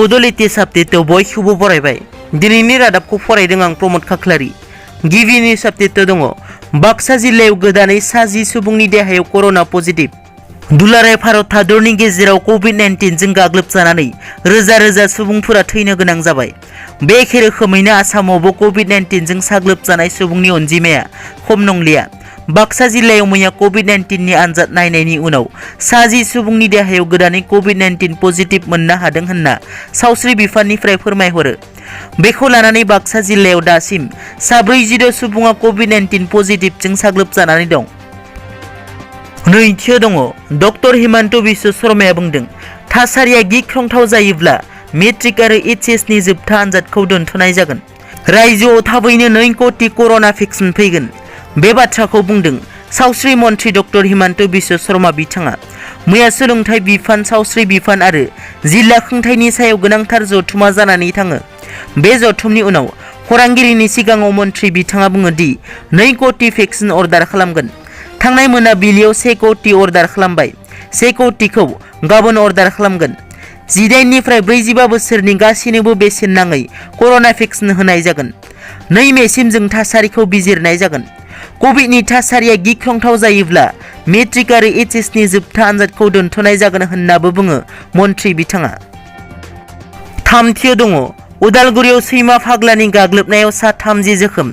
बड'लेटेस्ट आपडेटआव बयखौबो बरायबाय। दिनैनि रादाबखौ फरायदों आं प्रमद खाख्लारि। गिबि निउज आपडेटआव दङ बाक्सा जिल्लायाव गोदानै 10 सुबुंनि देहायाव कर'ना पजिटिभ। दुलाराय भारत हादरनि गेजेराव कभिड-19 जों गाग्लोबजानानै रोजा रोजा सुबुंफोरा थैनो गोनां जाबाय। बे एखे रोखोमैनो आसामावबो कभिड-19 जों साग्लोबजानाय सुबुंनि अनजिमाया खम नंलिया। बाक्सा जिल्लायाव मैया कभिड-19 नि आनजाद नायनायनि उनाव 10 सुबुंनि देहायाव गोदानै कभिड-19 पजिटिभ मोननो हादों होनना सावस्रि बिफाननिफ्राय फोरमायहरो। बेखौ लानानै बाक्सा जिल्लायाव दासिम 46 सुबुङा कभिड-19 पजिटिभजों साग्लोबजानानै दं। नैथियाव दङ डक्टर हिमन्त बिश्व शर्माया बुंदों थासारिया गिख्रंथाव जायोब्ला मेट्रिक आरो एचएस नि जोबथा आनजादखौ दोनथ'नाय जागोन। रायजोआव थाबैनो 2 कोटि कर'ना भेक्सिन फैगोन। बे बाथ्राखौ बुंदों सावस्रि मन्थ्रि डक्टर हिमन्त बिश्व शर्मा बिथाङा मैया सोलोंथाइ बिफान, सावस्रि बिफान आरो जिल्ला खुंथायनि सायाव गोनांथार जथुमा जानानै थाङो। बे जथुमनि उनाव खौरांगिरिनि सिगाङाव मन्थ्रि बिथाङा बुङो दि 2 कोटि भेक्सिन अर्डार खालामगोन। थांनाय मोनाबिलियाव 1 कोटि अर्डार खालामबाय। 1 कोटिखौ गाबोन अर्डार खालामगोन। 18 निफ्राय 45 बोसोरनि गासिनोबो बेसेन नाङै कर'ना भेक्सिन होनाय जागोन। 2 मेसिम जों थासारिखौ बिजिरनाय जागोन। कभिडनि थासारिया गिख्रंथाव जायोब्ला मेट्रिक आरो एचएस नि जोबथा आनजादखौ दोनथ'नाय जागोन होननाबो बुङो मन्थ्रि बिथाङा। थामथियाव दङ उदालगुरियाव सैमा फाग्लानि गाग्लोबनायाव 30 जोखोम।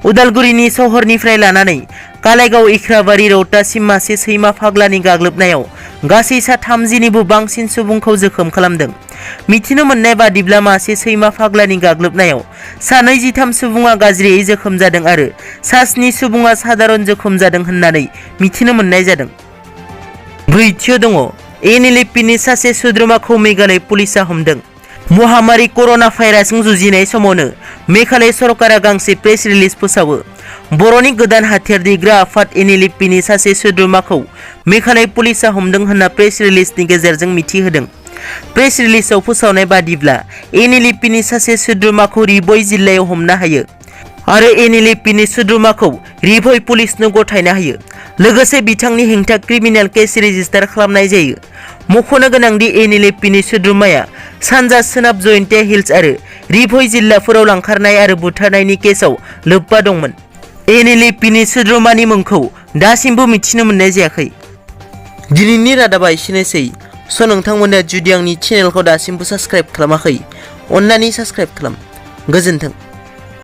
उदालगुरिनि सहरनिफ्राय लानानै कालाइगाव, इख्राबारि, रौतासिम मासे सैमा फाग्लानि गाग्लोबनायाव गासै 30 निबो बांसिन सुबुंखौ जोखोम खालामदों। मिथिनो मोननाय बादिब्ला मासे सैमा फाग्लानि गाग्लोबनायाव 23 सुबुङा गाज्रियै जोखोम जादों आरो 7 सुबुङा साधारन जोखोम जादों होननानै मिथिनो मोननाय जादों। ब्रैथियाव दङ एनएलएफपिनि सासे सोद्रोमाखौ मेघालय पुलिसा हमदों। महामारी कर'ना भाइरासजों जुजिनाय समावनो मेघालय सरकारा गांसे प्रेस रिलिज फोसावो। बर'नि गोदान हाथियार दैग्रा आफाद एनएलएफपिनि सासे सोद्रोमाखौ मेघालय पुलिसा हमदों होनना प्रेस रिलिजनि गेजेरजों मिथिहोदों। प्रेस रिलिजआव फोसावनाय बादिब्ला एनएलएफपिनि सासे सोद्रोमाखौ रिभई जिल्लायाव हमनो हायो आरो एनएलएफपिनि सोद्रोमाखौ रिभई पुलिसनो गथायनो हायो। लोगोसे बिथांनि हेंथा क्रिमिनेल केस रेजिस्टार खालामनाय जायो। मख'नो गोनांदि एनएलएफपिनि सोद्रोमाया सानजा सोनाब जयन्तिया हिल्स आरो रिभई जिल्लाफोराव लांखारनाय आरो बुथारनायनि केसआव लोब्बा दंमोन। एनएलएफपिनि सोद्रोमानि मुंखौ दासिमबो मिथिनो मोननाय जायाखै। दिनैनि रादाबा एसेनोसै। नोंथांमोना जुदि आंनि चेनेलखौ दासिमबो साबस्क्राइब खालामाखै, अन्नानै साबस्क्राइब खालाम। गोजोन्थों।